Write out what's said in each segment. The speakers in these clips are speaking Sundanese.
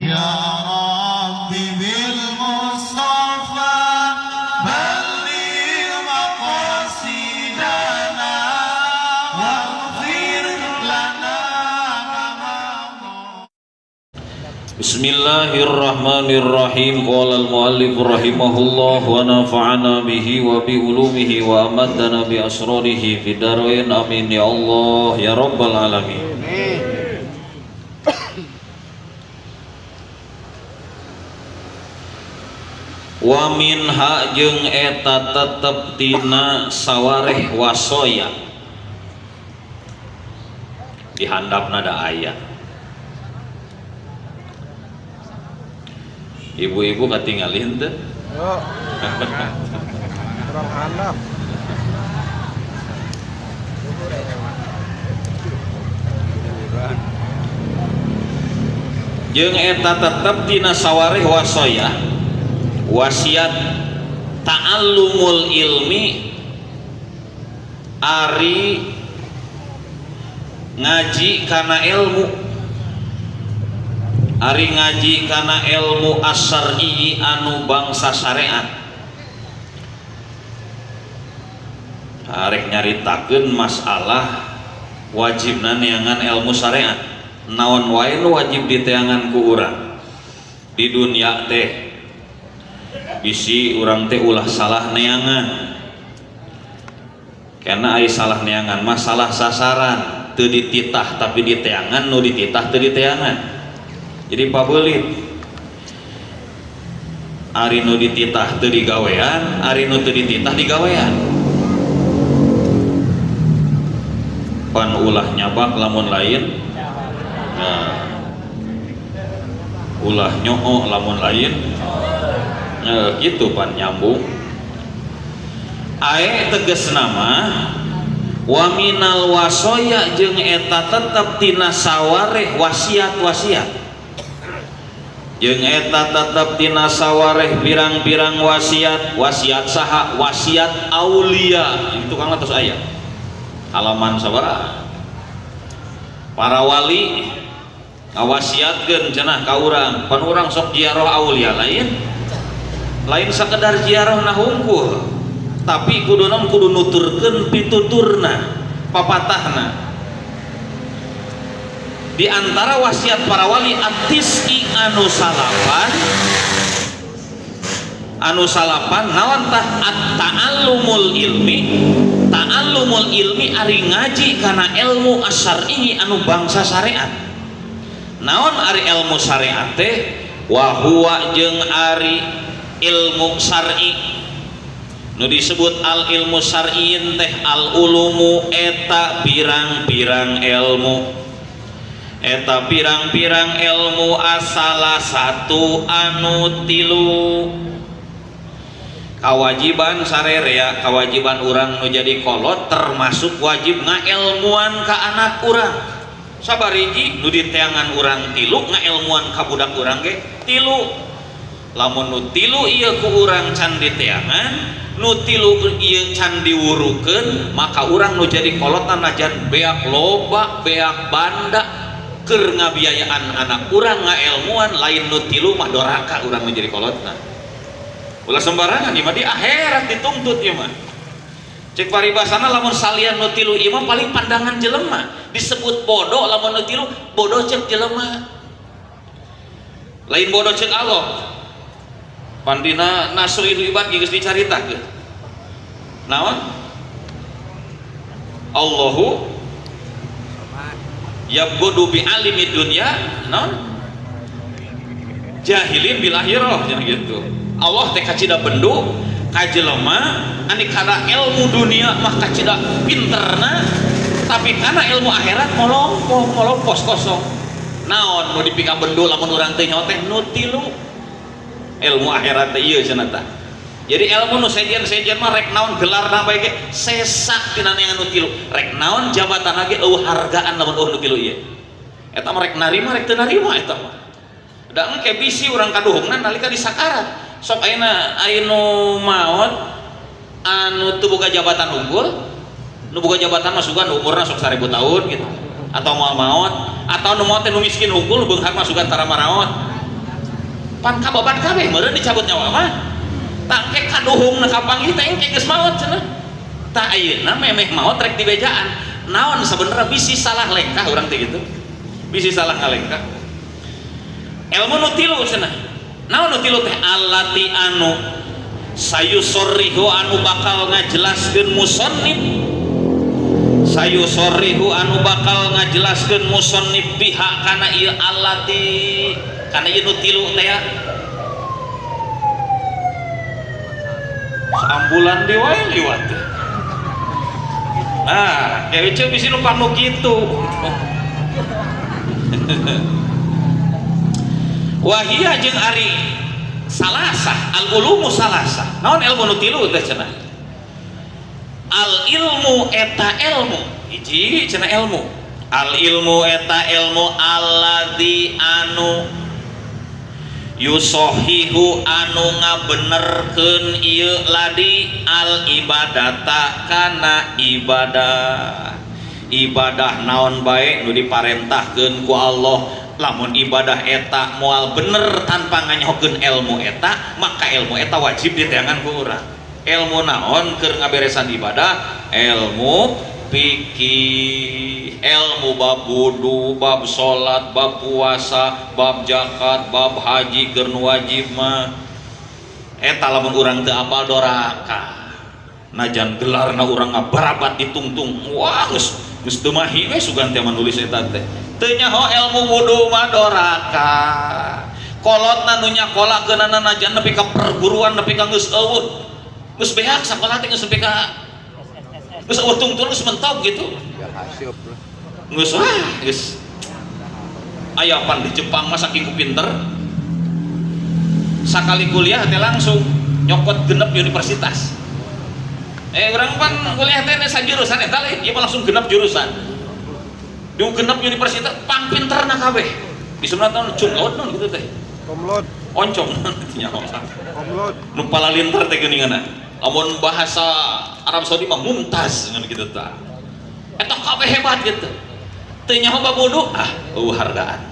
Ya Rabbi bil Mustafa balligh maqasidana waghfir lana ma madha. Bismillahirrahmanirrahim. Qala al-muallif rahimahullah wa nafa'ana bihi wa bi ulumihi wa amaddana bi asrarihi fid dharain. Amin ya Allah ya rabbal alamin. Wa minha jeung eta tetep tina sawareh wasoya di handapna da aya. Ibu-ibu katingalin teu? Yo. Kurang handap. Jeung eta tetep tina sawareh wasoya wasiat ta'allumul ilmi ari ngaji kana ilmu, ari ngaji kana ilmu asy-syar'i anu bangsa syariat. Arek nyaritakeun masalah wajibna neangan ilmu syariat. Naon wae nu wajib diteangan ku urang di dunia teh, bisi urang teh ulah salah neangan. Karena ari salah neangan masalah sasaran teu dititah tapi diteangan, nu dititah teu diteangan. Jadi pabelit ari nu dititah teu digawean, ari nu teu dititah digawean. Pan ulah nyabak lamun lain, nah, ulah nyoo lamun lain, nah, gitu pan nyambung. Ae tegas nama wa minal wasoya jeung eta tetep tina sawareh wasiat-wasiat. Jeung eta tetep tina sawareh pirang-pirang wasiat, wasiat saha? Wasiat aulia. Itu kan atos aya halaman sabaraha. Para wali ngawasiatkeun cenah ka urang, pan urang sok ziarah aulia lain. Lain sakedar ziarah na hungkul, tapi kudu naon? Kudu nuturkeun pituturna, papatahna. Di antara wasiat para wali atis-i anu salapan, anu salapan naon tah? At-ta'allumul ilmi. Ta'allumul ilmi ari ngaji kana ilmu asy-syar'i anu bangsa syariat. Naon ari ilmu syariat teh? Wa huwa jeung ari ilmu syar'i nu disebut al ilmu syar'iin teh al ulumu eta pirang-pirang ilmu, eta pirang-pirang ilmu asala satu anu tilu. Kawajiban sarerea, kawajiban urang nu jadi kolot termasuk wajib ngailmuan ka anak urang. Sabariji nu diteangan urang tilu, ngailmuan ka budak urang ge tilu. Lamun nu tilu ieu ku urang can diteangan, nu tilu ieu can diwurukeun, maka urang nu jadi kolot najan beak loba, beak banda keur ngabiayaan anak urang ngailmuan lain nu tilu mah doraka urang nu jadi kolotna. Ulah sembarangan ieu mah di akhirat dituntut ieu mah. Cek paribasana lamun salian nu tilu ieu mah paling pandangan jelema disebut bodoh, lamun nu tilu bodoh cek jelema. Lain bodoh cek Allah. Pandina nasuhil ibad geus dicaritakeun. Naon? Allahu yabghudu bi alimi dunya naon? Jahilin bil akhirah cenah gitu. Allah teh kacida bendu ka jelema ani kana ilmu dunia mah kacida pinterna, tapi kana ilmu akhirat molompoh, molompos kosong. Naon nu dipika bendu lamun urang teh nyaho teh nu tilu ilmu akhirat teh ieu cenah tah. Jadi ilmu nu sejen-sejen mah rek naon gelarna bae ge sesak tina neangan nu tilu, rek naon jabatan ge eueuh hargaan lamun eueuh nu tilu ieu. Eta mah rek narima rek teu narima eta mah. Da engke bisi urang kaduhungna nalika disakarat. Sok ayeuna aya nu maot anu teu boga jabatan unggul, nu boga jabatan mah sugan umurna sok 1000 tahun gitu. Atau moal maot, atau nu maot teh nu miskin unggul beunghar mah sugan tara maraot. Pan kababat kabeh meureun dicabut nyawa mah. Tah engke kaduhungna kapanggih teh engke geus maot cenah. Tah ayeuna memeh maot rek dibejaan. Naon sebenarnya bisi salah lengkah urang teh gitu. Bisi salah ngalengkah. Ilmu nu tilu cenah. Naon nu tilu teh allati anu sayusorrihu anu bakal ngajelaskeun musannif. Sayusorrihu anu bakal ngajelaskeun musannif biha kana ieu allati kana ieu nu tilu teh ya. Ambulan di wae liwat teh. Nah, kayak bisi nu panu kitu. Wahia jeung ari salasah al ulumu salasah. Naon ilmu nu tilu teh cenah? Al ilmu eta ilmu. Hiji cenah ilmu. Al ilmu eta ilmu alladzi anu yusohihu anu ngabenerkeun ieu ladi al ibadata kana ibadah. Ibadah naon bae nu diparentahkeun ku Allah. Lamun ibadah eta moal bener tanpa nganyohkeun ilmu eta, maka ilmu eta wajib diteangan ku urang. Ilmu naon keur ngaberesan ibadah? Ilmu fikih, ilmu bab wudu, bab salat, bab puasa, bab zakat, bab haji keur nu wajib mah. Eta lamun urang teu apal doraka. Najan gelarna urang ngabarabat ditungtung. Wah, geus geus teu mahi we sugan teh menulis eta teh. Teu nyaho ilmu wudu mah doraka. Kolotna nu nyakolakeunana najan nepi ka perguruan nepi ka geus eueuh. Geus beak sakola teh geus nepi ka geus eueuh tungtun geus mentok gitu. Geus wah geus. Aya pan di Jepang mah saking ku pinter. Sakali kuliah teh langsung nyokot genep universitas. Urang pan kuliah teh sajurusan eta lain, ieu mah langsung genep jurusan. Di genep universitas pang pinterna kabeh. Di sebenarnya cum laude non gitu teh. Cum laude. Oncom nyaho. Cum laude. Nu palalinter teh geuninganna. Lamun bahasa Arab Saudi mah mumtaz ngan kitu tah. Eta kabeh hebat gitu. Teu nyaho bab wudu, ah eueuh hargaan.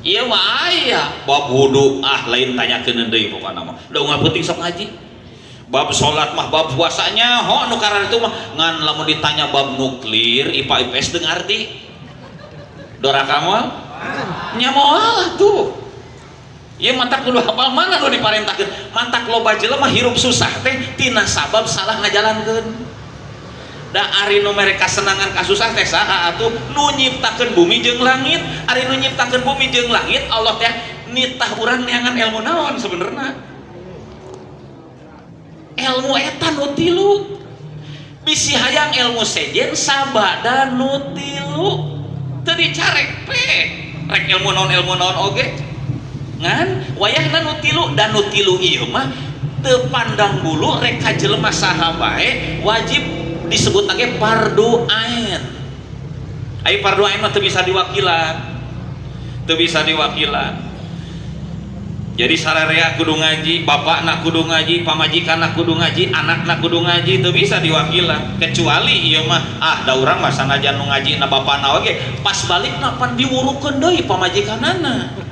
Ieu mah aya bab wudu, ah lain tanyakeun deui pokona mah. Da unggal peuting sok ngaji. Bab salat mah bab puasanya ho nu kararitu mah ngan lamun ditanya bab nuklir IPA IPS teu ngarti. Doraka moal? Nya moal atuh. Ieu mantak kudu hafal mana nu diparentahkeun. Mantak loba jelema hirup susah teh tina sabab salah ngajalankeun. Da ari nu mere kasenangan kasusah teh saha atuh? Nu nyiptakeun bumi jeung langit. Ari nu nyiptakeun bumi jeung langit Allah teh nitah urang neangan ilmu naon sebenarna? Ilmu eta nu tilu. Bisi hayang ilmu sejen sabada nu tilu. Teu dicarek pe. Rek ilmu naon oge. Ngan wayahna nu tilu dan nu tilu ieu mah teu pandang bulu rek ka jelema saha bae wajib disebut lagi fardu ain. Ai fardu ain mah teu bisa diwakilan. Teu bisa diwakilan. Jadi sararea kudu ngaji, bapakna kudu ngaji, pamajikanna kudu ngaji, anakna kudu ngaji, teu bisa diwakilan. Kecuali ieu mah ah da urang mah sanajan nu ngaji na bapakna oge, pas balikna pan diwurukeun deui pamajikanana.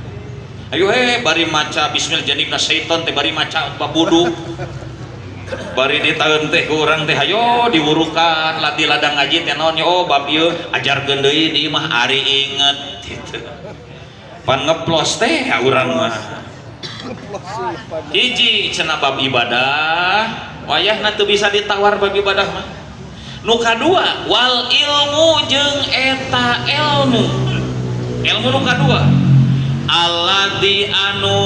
Ayo he bari maca bismil janibna syaiton teh bari maca bab wudu. Bari ditaeun teh ku urang teh hayo diwurukan ladi ladang ngaji teh naon oh bab ieu ajarkeun deui di imah ari inget gitu. Pan ngeplos teh urang mah. Hiji cenah bab ibadah wayahna teu bisa ditawar bab ibadah mah. Nu kadua wal ilmu jeung eta ilmu. Ilmu nu kadua alladzi anu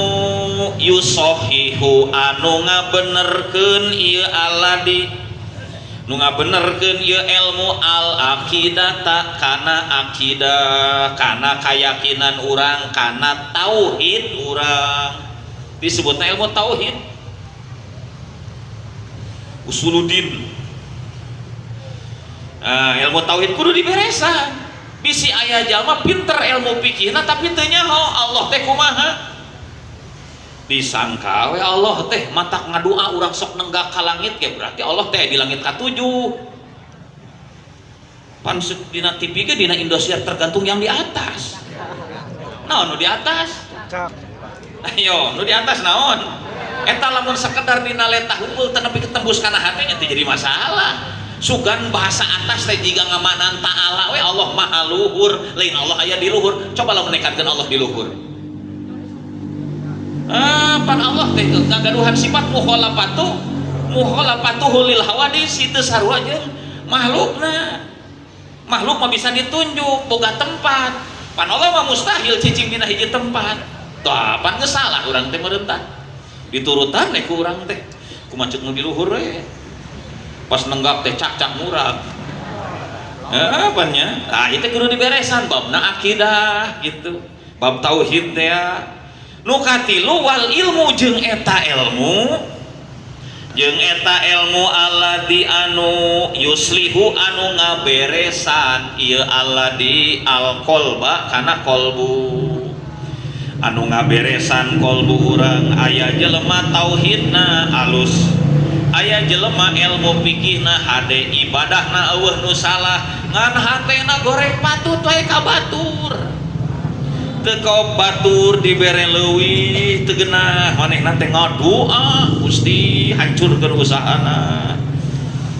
yusohihu anu ngabenerkeun ieu alladzi nu ngabenerkeun ieu ilmu al aqidata kana aqidah kana kayakinan urang kana tauhid urang. Disebutna ilmu tauhid usuluddin. Nah, ilmu tauhid kudu diberesan. Bisi aya jalma pinter ilmu fikihna tapi teu nyaho Allah teh kumaha. Disangka we Allah teh matak ngadua urang sok nenggak ka langit ge berarti Allah teh di langit katujuh. Pan dina TV ge dina Indosiar tergantung yang di atas. Naon nu di atas? Cak. Ayo, nu di atas naon? Eta lamun sekedar dina letah unggul teu nepi ketembus kana hate nya teu jadi masalah. Sugan bahasa atas teh jiga ngamanan ta'ala we Allah maha luhur, lain Allah aya di luhur. Coba lamun nekatkeun Allah di luhur. Pan Allah teh ngagaduhan sifat mukhalafatu mukhalafatuhu lil hawadis itu sarua jeung makhlukna. Makhluk mah bisa ditunjuk boga tempat. Pan Allah mah mustahil cicing dina hiji tempat. Tah pan geus salah urang teh meureun tah. Diturutan we ku urang teh. Kumaha ceuk nu di luhur we. Pas nenggak teh cak-cak murag. Apanya? Nah, itu kudu diberesan babna akidah gitu. Bab tauhid teh. Nu katilu wal ilmu jeung eta ilmu. Jeung eta ilmu alladzi anu yuslihu anu ngaberesan ieu alladzi alqalba kana qalbu. Anu ngaberesan qalbu urang aya jelema tauhidna alus. Aya jelema ilmu fikihna hade ibadahna eueuh nu salah ngan hatena goreng patut wae ka batur. Teu ka batur dibere leuwih teu geunah manehna teh ngadoa Gusti hancurkeun usahana.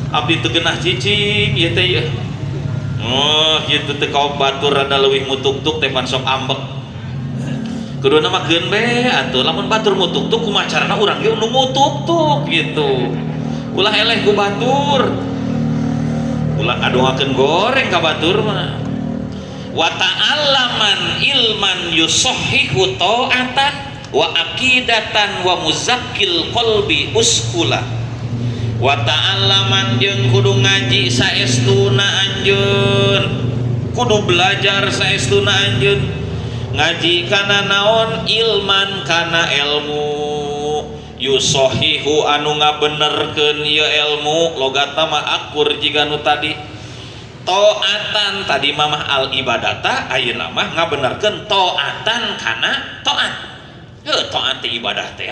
Abdi teu geunah cicing ieu teh ieu. Oh kitu teu ka batur rada leuwih mutuktuk teh pan sok ambek. Kuduna mah keun be atuh lamun batur mutuktuk kumaha carana urang ge nu mutuktuk gitu. Ulah eleh ku batur. Ulah ngadoakeun goreng ka batur mah. Wa ta'allaman ilman yusahhihu ta'atan wa aqidatan wa muzakkil qalbi uskula. Wa ta'allaman jeung kudu ngaji saestuna anjeun. Kudu belajar saestuna anjeun. Ngaji kana naon ilman kana ilmu yusohihu anu ngabenerkeun ieu ilmu logatna mah akur jiga nu tadi taatan tadi mah al ibadata ayeuna mah ngabenerkeun taatan kana taat heuh taat teh ibadah teh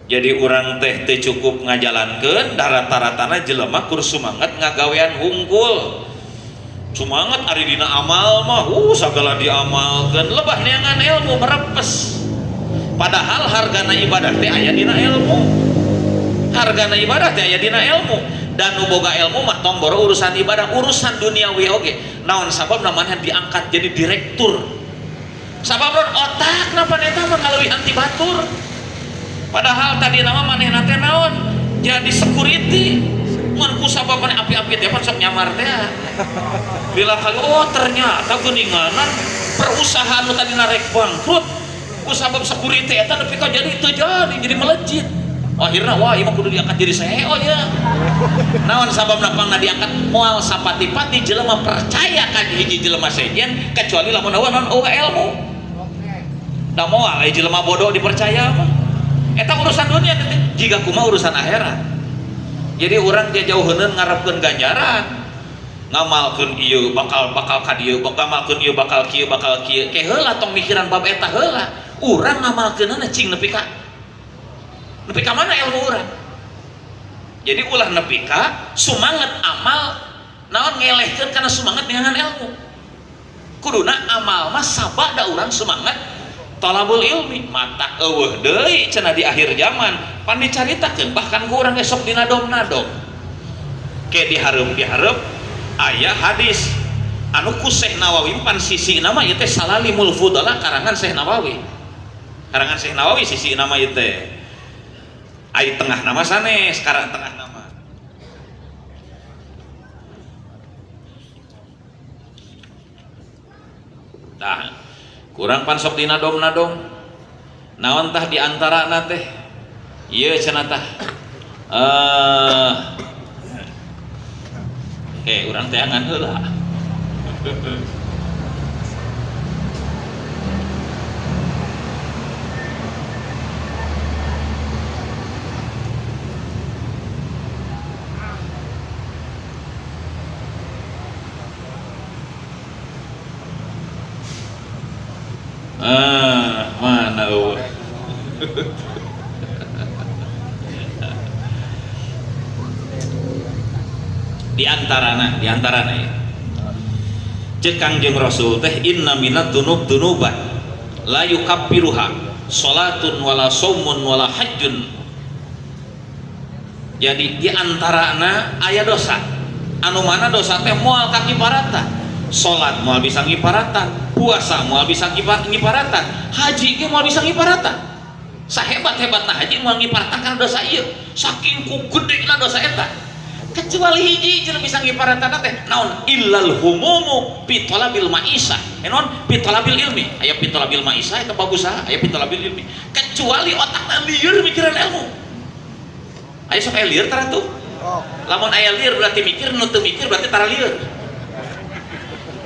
jadi urang teh teu cukup ngajalankeun rata-ratana jelema kur sumanget ngagawean hungkul sumanget ari dina amal mah sagala diamalkeun lebah neangan ilmu merepes padahal hargana ibadah teh aya dina ilmu hargana ibadah teh aya dina ilmu dan nu boga ilmu mah tong boro urusan ibadah urusan duniawi oge naon sababna manehna diangkat jadi direktur sababna otakna pan eta mah ngaleuwihan ti batur padahal tadi nama manehna teh naon jadi security mun ku sabab maneh api-api teh pan sok nyamar teh bila kali oh ternyata geuninganan perusahaan nu tadi rek bangkrut ku sabab security eta nepi ka jadi teu jadi melejit akhirna wah ieu mah kudu diangkat jadi CEO ya naon sababna pangna diangkat moal sapati-pati jelema percaya ka hiji jelema sejen kecuali lamun eueuh naon eueuh ilmu da moal aya jelema bodoh dipercaya mah eta urusan dunia teh jiga kumaha urusan akhirat. Jadi urang jauh-jauheuneun ngarepkeun ganjaran ngamalkeun ieu bakal ka dieu ngamalkeun ieu bakal kieu ke heula tong mikiran bab eta heula urang ngamalkeunana cing nepi ka mana ilmu urang jadi ulah nepi ka sumanget amal naon ngelehkeun kana sumanget neangan ilmu kuduna amal mah sabada urang sumanget talabul ilmi mata eueuh deui cenah di akhir zaman pan dicaritakeun bahkan ku urang esok dina dom-nadom ke dihareup-dihareup aya hadis anu ku Syekh Nawawi pan sisi nama ieu teh Salalimul Fudala karangan Syekh Nawawi sisi nama ieu teh aya tengah nama sanes karang tengah nama tah kurang pan sok dina dom-nadom naon tah di antarana teh ieu cenah tah urang teangan heula mana eueuh di antarana ya. Cek Kangjeng Rasul teh inna minad dzunub dzunuban La yukaffiruha salatun wala saumun wala hajjun. Jadi di antarana aya dosa anu mana dosa teh moal kakiparatan, salat moal bisa ngiparatan, puasa moal bisa ngiparatan, haji ge moal bisa ngiparatan. Sahebat-hebatna haji moal ngiparatan karena dosa ieu, saking ku gedena dosa eta. Kecuali hiji cenah bisa ngiparatan teh naon? Illal humumu fi talabil maisah. Naon? Fi talabil ilmi. Aya fi talabil maisah eta bagus ah, aya fi talabil ilmi. Kecuali otakna lieur mikiran ilmu. Aya sok aya lieur tara tuh? Lamun aya lieur berarti mikir, nu teu mikir berarti tara lieur.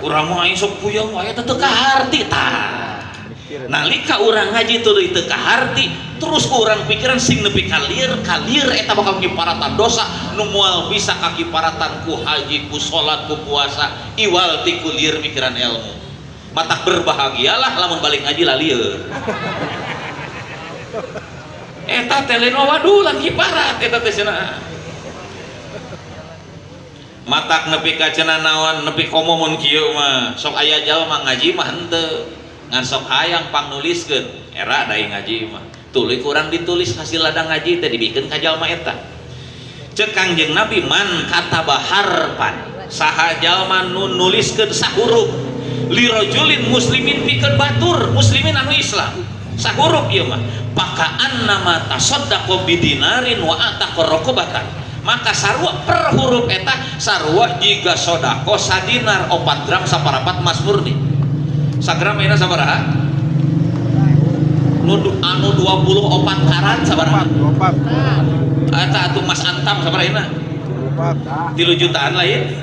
Urang mah aing sok puyeng aya teh teu kaharti tah. Nalika urang ngaji tuluy teu kaharti, terus ku urang pikiran sing nepi ka lieur, ka lieur eta bakal ngiparatan dosa nu moal bisa kakiparatan ku haji, ku salat, ku puasa, iwal ti ku lieur mikiran ilmu. Matak berbahagialah lamun balik ngaji la lieur. Eta teh lain waduh lan kiparat eta teh cenah. Matak nepi ka cenah naon nepi komo mun kieu mah sok aya jalma ngaji mah henteu ngan sok hayang pangnuliskeun era da ngaji mah tuluy kurang ditulis hasil ladang ngaji teh dibikeun ka jalma eta. Ceuk Kangjeng Nabi man kataba harfan saha jalma nu nuliskeun sahurup lirajulin muslimin pikeun batur muslimin anu Islam sahurup ieu mah pakaan nama tasaddaqo bidinarin wa ataqa raqabatan, maka sarua per huruf eta sarua jiga sedekah sadinar 4 gram saparapat emas murni. Sagram ayeuna sabaraha? Nu anu 24 karat sabaraha? 24. Eta atuh emas antam sabaraha ayeuna? 24. 3 jutaan lain.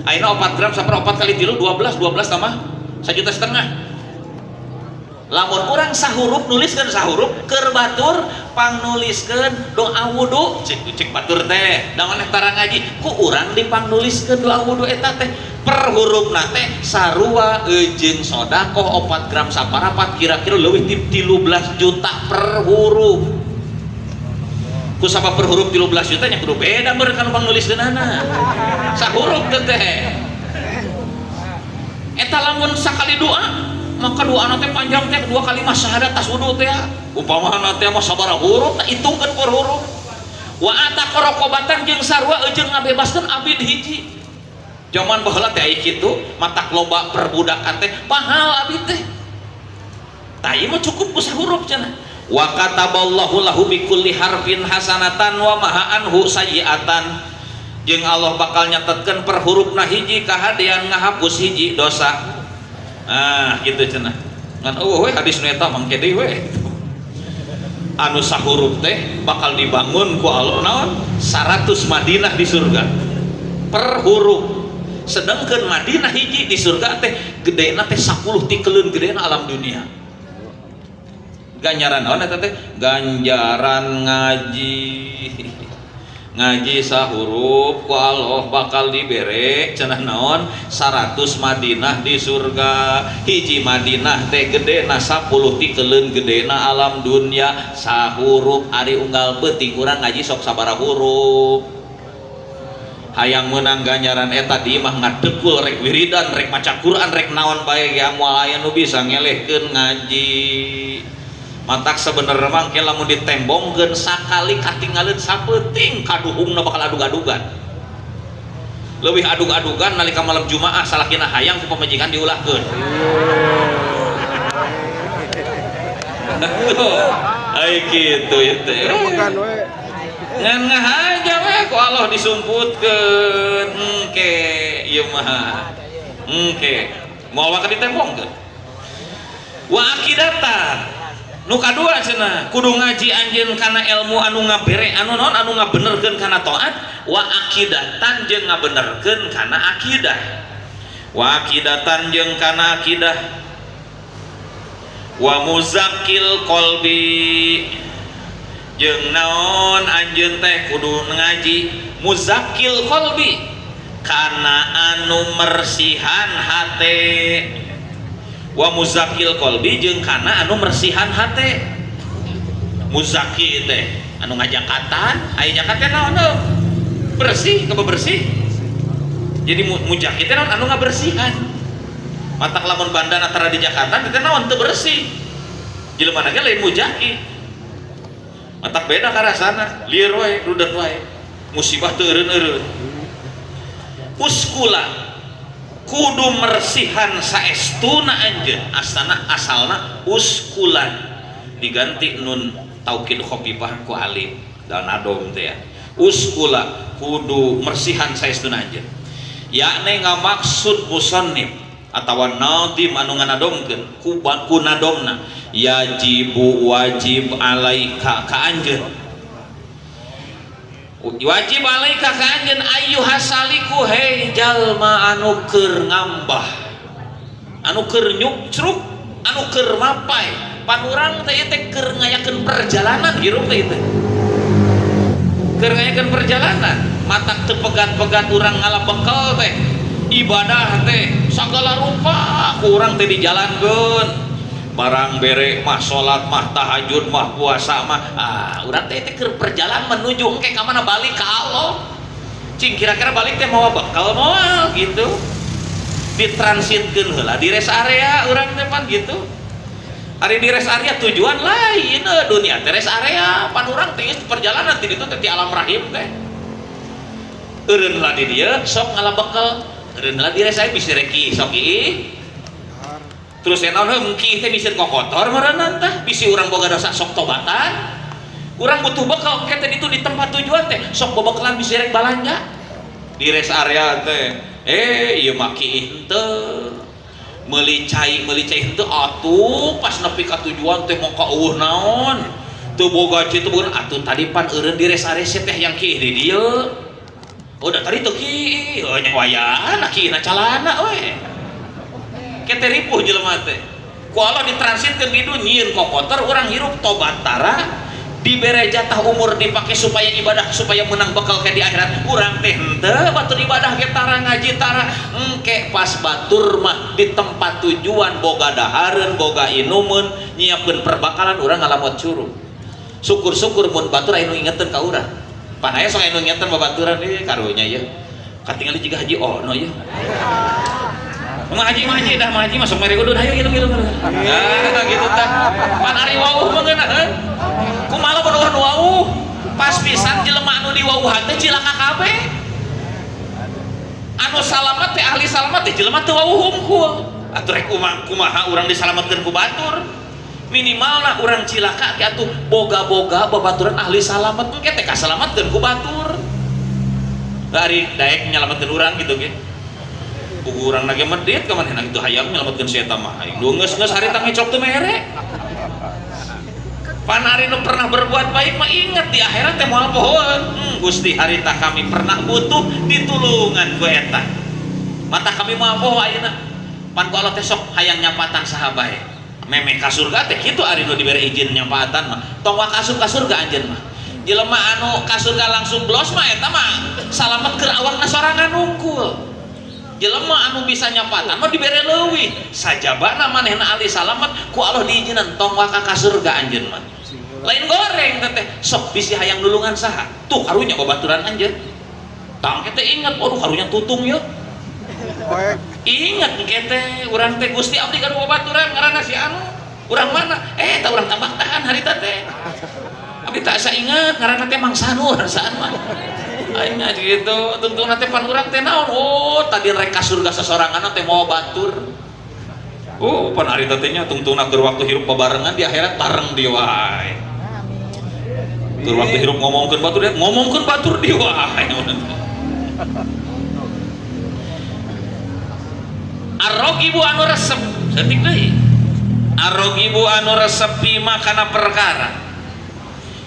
Ayeuna 4 gram saparapat kali 3 12, 12 tambah 1,5 juta. Lamun urang sahurup nuliskeun sahurup keur batur pangnuliskeun doa wudu cek cek batur teh da maneh tara ngaji ku urang dipangnuliskeun doa wudu eta teh per hurufna teh sarua jeung sedekah 4 gram saparapat kira-kira leuwih ti 13 juta per huruf. Ku sabab per huruf 13 juta nya kudu beda meureun kana pangnuliskeunana sahurup teh eta lamun sakali doa maka doa teh panjang teh 2 kalimat syahadat tas wudu teh upamana teh mah sabaraha huruf teh hitungkeun per huruf. Wa ataqa raqabatan jeung sarua jeung ngabebaskeun abid hiji. Zaman baheula teh aya kitu matak loba perbudakan teh pahal abid teh. Tah ieu mah cukup ku sahuruf cenah. Wa kataballahu lahu bikulli harfin hasanatan wa maha anhu sayyi'atan. Jeung Allah bakal nyatetkeun per hurufna hiji kahadean ngahapus hiji dosa. Ah gitu cenah. Ngan eueuh we hadis nu eta mangke deui we. Anu sahurup teh bakal dibangun ku Allah naon? 100 Madinah di surga. Per huruf. Sedangkan Madinah hiji di surga teh gedena teh 10 tikeleun gedena alam dunia. Ganjaran naon eta teh? Ganjaran ngaji. Ngaji sahurup ku Allah bakal dibere cenah naon 100 Madinah di surga. Hiji Madinah teh gedena 10 tikeleun gedena alam dunia sahurup. Ari unggal peuting urang ngaji sok sabaraha huruf. Hayang meunang ganjaran eta di imah ngadekul rek wiridan rek maca Quran rek naon bae ge moal aya nu bisa ngelehkeun ngaji. Matak sebenarnya mah engke lamun ditembongkeun sakali katinggalin sapeuting kaduhungna bakal adug-adugan. Leuwih adug-adugan nalika malam Jumaah salakina hayang ku pamajikan diulahkeun. Ai kitu ieu teh. Ngan ngahaja we ku Allah disumputkeun engke ieu mah. Engke moal bakal ditembongkeun. Wa akidatan nu kadua cenah kudu ngaji anjeun kana ilmu anu ngabere anu naon anu ngabenerkeun kana taat wa akidatan jeung ngabenerkeun kana akidah wa akidatan jeung kana akidah wa muzakkil qalbi jeung naon anjeun teh kudu ngaji muzakkil qalbi kana anu mersihan hate wa muzakil qalbi jeung kana anu mersihan hate. Muzaki teh anu ngajakatan, aya jakat teh naon bersih, kebebersih. Jadi muzaki teh naon anu ngabersihan. Matak lamun bandana tara dijakatan teh naon teu bersih. Jelema ge lain mujaki. Matak beda karasana, lieur wae, rudet wae. Musibah teu eureun-eureun. Uskula kudu mersihan saestuna anjeun, asana asalna uskulan diganti nun taukid khafifah ku alif dan adom teh ya. Uskula kudu mersihan saestuna anjeun. Yakni ngamaksud musannif atawa nadim anu nganadomkeun ku nadomna yajibu wajib alaika ka anjeun, wajib alaika ka anjeun ayyuhasaliku hei jalma anu keur ngambah, anu keur nyukcruk, anu keur mapai. Pan urang teh ieu teh keur ngayakeun perjalanan hirup teh ieu teh keur ngayakeun perjalanan, matak teu pegat-pegat urang ngala bekal teh ibadah teh sagala rupa ku urang teh dijalankeun, barang bere mah salat mah tahajud mah puasa mah, urang teh teh keur perjalanan menuju engke ka mana balik ka Allah. Cing kira-kira balik teh mawa bekal moal gitu, ditransitkeun heula di rest area urang teh pan gitu. Ari di rest area tujuan lain, dunia teh rest area, pan urang teh geus perjalanan ti ditu teh ti alam rahim teh. Eureun lah di dieu sok ngala bekal, eureun lah di rest area bisi reki sok ieu. Terus naon heuh mungkin teh bisi kokotor meureunnan tah, bisi urang boga dosa sok tobatan. Urang butuh bekal engke teh ditu di tempat tujuan teh sok bebekalan bisi rek balanja di rest area teh. Ieu mah kiih henteu. Meuli cai henteu atuh pas nepi ka tujuan teh mong ka eueuh naon. Teu boga cai teu boga atuh tadi pan eureun di rest area teh yang kiih di dieu. Oh da tadi teu kiih, heuh nya wayahna kiihna calana we. Kete ripuh jelema teh. Ku Allah ditransitkeun di dunya nyieun kokotor urang hirup tobat tara, dibere jatah umur dipake supaya ibadah supaya menang bekal ke di akhirat. Urang teh henteu batur ibadah ge tara ngaji tara, engke pas batur mah di tempat tujuan boga dahareun, boga inumeun, nyiapkeun perbakalan urang ngalamot curug. Syukur-syukur mun batur aya nu ingeteun ka urang. Pan aya sok aya nu ingeteun babaturan ieu karunya ieu. Katingali jiga Haji Ono ieu. Mah haji dah mah haji masuk mere udud hayu gitu. Nah, gitu tah. Pan ari wauh mah ngeunaheun. Kumaha lamun eueuh nu wauh? Pas pisan jelema anu diwauhan teh cilaka kabeh. Anu salamet teh ahli salamet teh jelema teu wauh hungkul. Atuh rek kumaha urang disalametkeun ku batur. Minimalna urang cilaka ge atuh boga-boga babaturan ahli salamet engke teh kasalametkeun ku batur. Da ari daek nyalametkeun urang gitu ge. Buku urang lagi medit ka manehna gitu hayang nyelametkeun si eta mah. Aing geus harita ngecok teu mere. Pan ari nu pernah berbuat baik mah inget di akhirat teh moal pohoeun. Gusti harita kami pernah butuh ditulungan ku eta. Mata kami moal poho ayeuna. Pan ku Allah teh sok hayang nyapatan saha bae. Memeh ka surga teh kitu ari nu dibere izin nyapatan mah. Tong waka asup ka surga anjeun mah. Jelema anu ka surga langsung blos mah eta mah salamet keur awakna sorangan hungkul. Jelema anu bisa nyapatan mah dibere leuwih sajabana manehna ahli salamet ku Allah diizinan tong waka ka surga anjeun mah. Lain goreng teteh sok bisi hayang nulungan saha tuh karunya babaturan anjeun tang teh inget waduh karunya tutung ye inget engke teh urang teh Gusti abdi gaduh babaturan ngaranna si anu urang mana tah urang tambah tahan harita teh abdi tak asa inget ngaranna teh Mang Sanu urang saan mah. Aing ngaji gitu, tungtungna teh pan urang teh naon? Oh, tadi rek ka surga sasorangan teh mawa batur. Oh, pan harita teh nya tungtungna keur waktu hirup babarengan di akhirat bareng deui wae. Keur waktu hirup ngomongkeun batur dia ngomongkeun batur deui wae. Arrogibu anu resep, saeutik deui. Arrogibu anu resep bima kana perkara.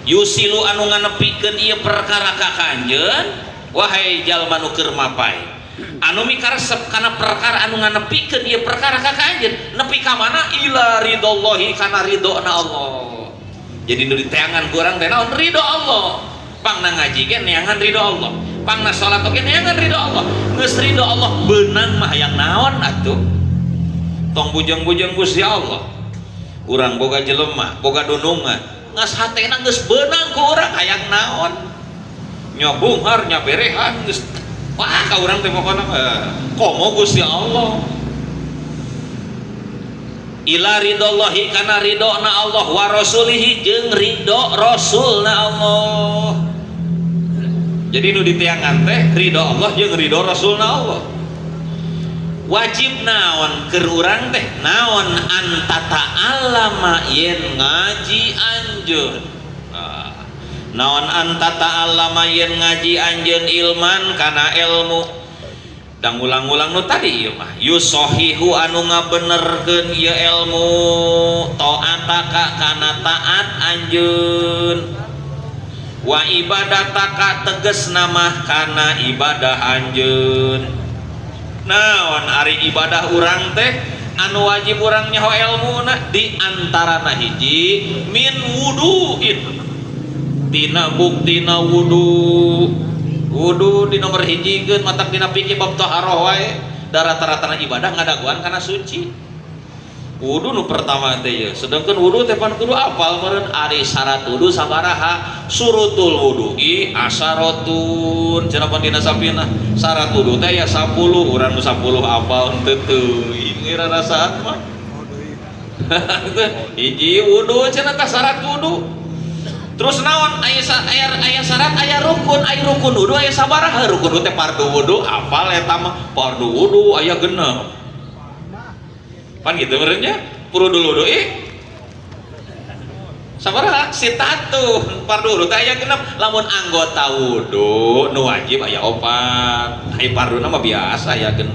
Yusilu anu nganepikeun ieu perkara ka kanjeun wahai jalma nu keur mapai anu mikaresep kana perkara anu nganepikeun ieu perkara ka kanjeun nepi ka mana ila ridhollahi kana ridhona Allah. Jadi nu diteangan ku urang teh naon ridho Allah. Pangna ngaji ge neangan ridho Allah, pangna salat oge neangan ridho Allah. Geus ridho Allah beunang mah hayang naon atuh. Tong bujeng-bujeng Gusti Allah. Urang boga jelema, boga dunungan. Ngas hatena geus beunang ku urang hayang naon. Nya bunghar nya berehan geus wah ka urang teh pokona komo Gusti Allah. Ila ridhollahi kana ridho na Allah wa rasulihi jeung ridho rasulna Allah. Jadi nu diteangan teh ridho Allah jeung ridho rasulna Allah. Wajib naon keur urang teh? Naon an tata'allama yen ngaji anjeun. Nah, naon an tata'allama yen ngaji anjeun ilman kana ilmu dan ulang-ulang nu tadi ieu mah yusohihu anu ngabenerkeun ieu ilmu ta'ataka kana taat anjeun wa ibadataka tegesna mah kana ibadah anjeun. Naon ari ibadah urang teh anu wajib urang nyaho ilmuna? Di antarana hiji min wuduin tina buktina wudu. Wudu di nomor hiji keun matak dina fikih bab taharah wae da rata-ratana ibadah ngadaguan kana suci. Wudu nu pertama teh ye, sedangkan wudu teh pan kudu apal meureun ari syarat wudu sabaraha? Surutul wudu'i asyaratun cenah pan dina sapina syarat wudu teh ya 10. Urang nu 10 apal henteu teuing rarasaan mah. Hiji wudu cenah tah syarat wudu. Terus naon aya aya aya syarat, aya rukun, aya rukun wudu aya sabaraha? Rukun wudu teh fardu wudu apal eta mah fardu wudu aya 6 pan gitu meureun nya. Furudul wudu'i sabaraha? Sitatu. Fardu wudu teh aya 6. Lamun anggota wudu nu wajib aya 4, ai farduna mah biasa aya 6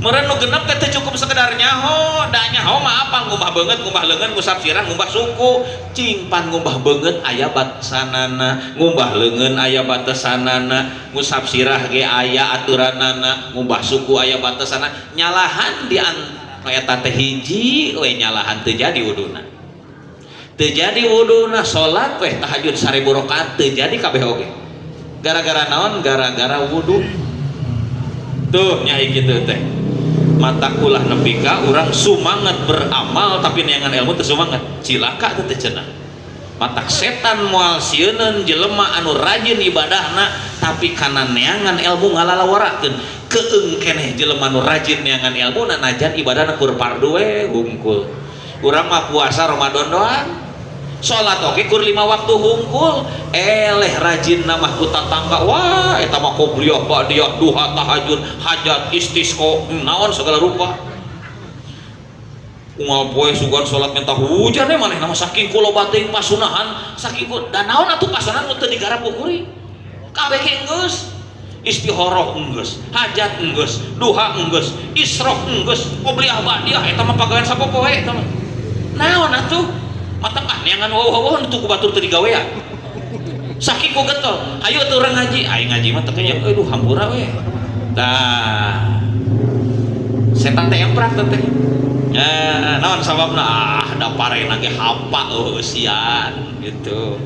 meureun. Nu 6 teh teu cukup sekedar nyaho da nyaho mah apa? Ngumbah beungeut, ngumbah leungeun, ngusap sirah, ngumbah suku. Cing pan ngumbah beungeut aya batasanana, ngumbah leungeun aya batasanana, ngusap sirah ge aya aturanana, ngumbah suku aya batasana. Nyalahan di antara eta teh hiji we nyalahan teu jadi wuduna, teu jadi wuduna. Salat we tahajud 1000 rakaat teu jadi kabeh oge. Gara-gara naon? Gara-gara wudu tuh nyai kitu teh. Mata ulah nepi ka urang sumangat beramal tapi neangan ilmu teu sumangat, cilaka teh cenah. Matak setan moal sieuneun jelema anu rajin ibadahna tapi kana neangan ilmu ngalalawarakeun. Keung keneh jelema anu rajin neangan ilmu najan ibadahna kur fardu we hungkul. Urang mah puasa Ramadan doang, salat oge kur 5 waktu hungkul. Eleh rajin mah ku tatangga, wah eta mah qobliyah, ba'diyah, duha, tahajud, hajat, istisqa, naon segala rupa. Unggal poe sugan salat minta hujan we manehna mah saking kulo bating pasunahan saking ku da naon atuh pasunahan nu teu digarap ku kuring kabeh ge geus. Istikharah enggeus, hajat enggeus, duha enggeus, isyraq enggeus, qobliyah ba'diyah eta mah pagawean sapopoe eta mah. Naon atuh? Matak ah neangan wawuh-wawuh nu ku batur teu digawean. Saking ku getol, ayo atuh urang ngaji, aing ngaji mah teu kaya aduh hampura we. Tah. Setan teh emprak teh. Nah, naon sababna? Ah, da parena ge hampa eusian gitu.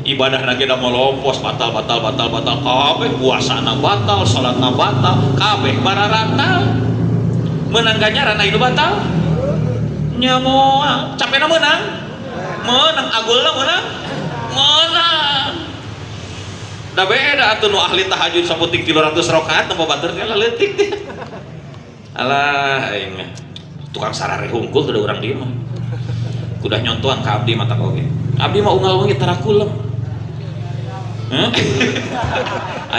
Ibadah lagi da molopos batal batal batal batal kabeh, puasana batal, salatna batal, kabeh bararatal. Menang ganjaran anu batal? Nya moal. Capena menang? Menang, agulna menang? Menang. Da beda atuh nu ahli tahajud saputing 300 rakaat nempo batur teh leutik teh. Alah aing mah tukang sarare hungkul tuh urang dieu mah. Kudah nyontohan ka abdi mata oge. Abdi mah unggal wengi tara kulem. Hah?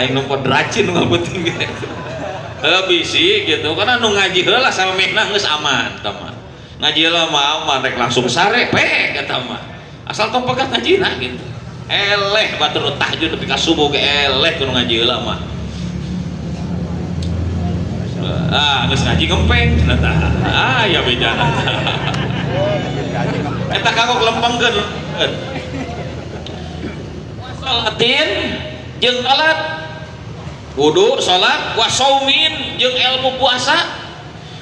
Aing nempo dracin unggal penting ge. Heuh bisi gitu karena nu ngaji heula sama mehna geus aman eta mah. Ngaji heula mah aman rek langsung sare pe eta mah. Asal tong pegat ngajina gitu. Eleh batur nu tahajud nepi ka subuh ge eleh kudu ngaji heula mah. Ah geus ngaji ngempeng cenah tah. Ah ya bejana. Eta kagok lempengkeun. Salatin jeung salat wudu salat wa saumin jeung ilmu puasa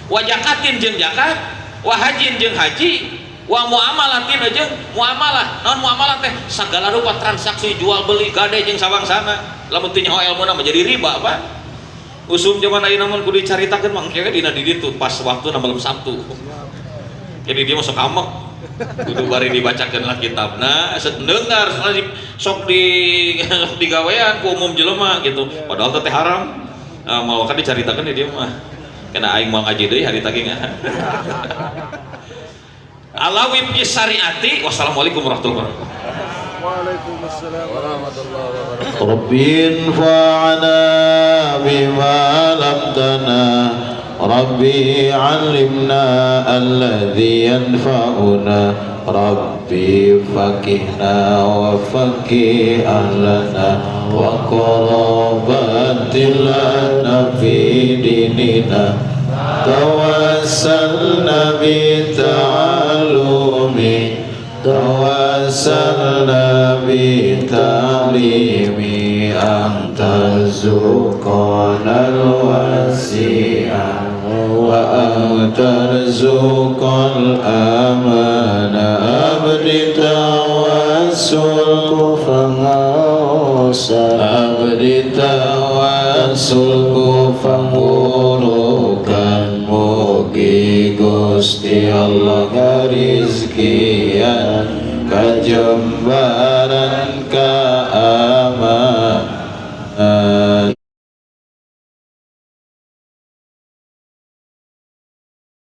wa jakatin jeung zakat wa hajin jeung haji wa muamalatin jeung muamalah. Naon muamalah teh? Segala rupa transaksi jual beli gade jeung sabangsana. Lamun teu nyaho ilmuna mah jadi riba apa? Usum zaman ayeuna mah kudu dicaritakeun mah engke dina di ditu pas waktuna malam Sabtu. Jadi dia masuk amek kudu bari dibacakeun lah kitabna set dengar soalnya sok di sok digawean ku umum jelema gitu padahal teh haram. Nah, mau kan dicaritakeun di dia mah. Kena aing mau ngaji deui hari tadi. Ala wifqi syariati. Wassalamualaikum warahmatullahi wabarakatuh. Waalaikumsalam warahmatullahi wabarakatuh. ربي انفعنا بما علمتنا، ربي علمنا الذي ينفعنا، ربي فقهنا وفقه أهلنا وقرابات لنا في ديننا. توسلنا بتعلم، توسلنا بتعليم، أن ترزقنا الواسعة وأن ترزق الأمان. Abdi tawassul ku pangaosan. Abdi tawassul ku pangulukan, mugi Gusti Allah ngarizkian kajembaran ka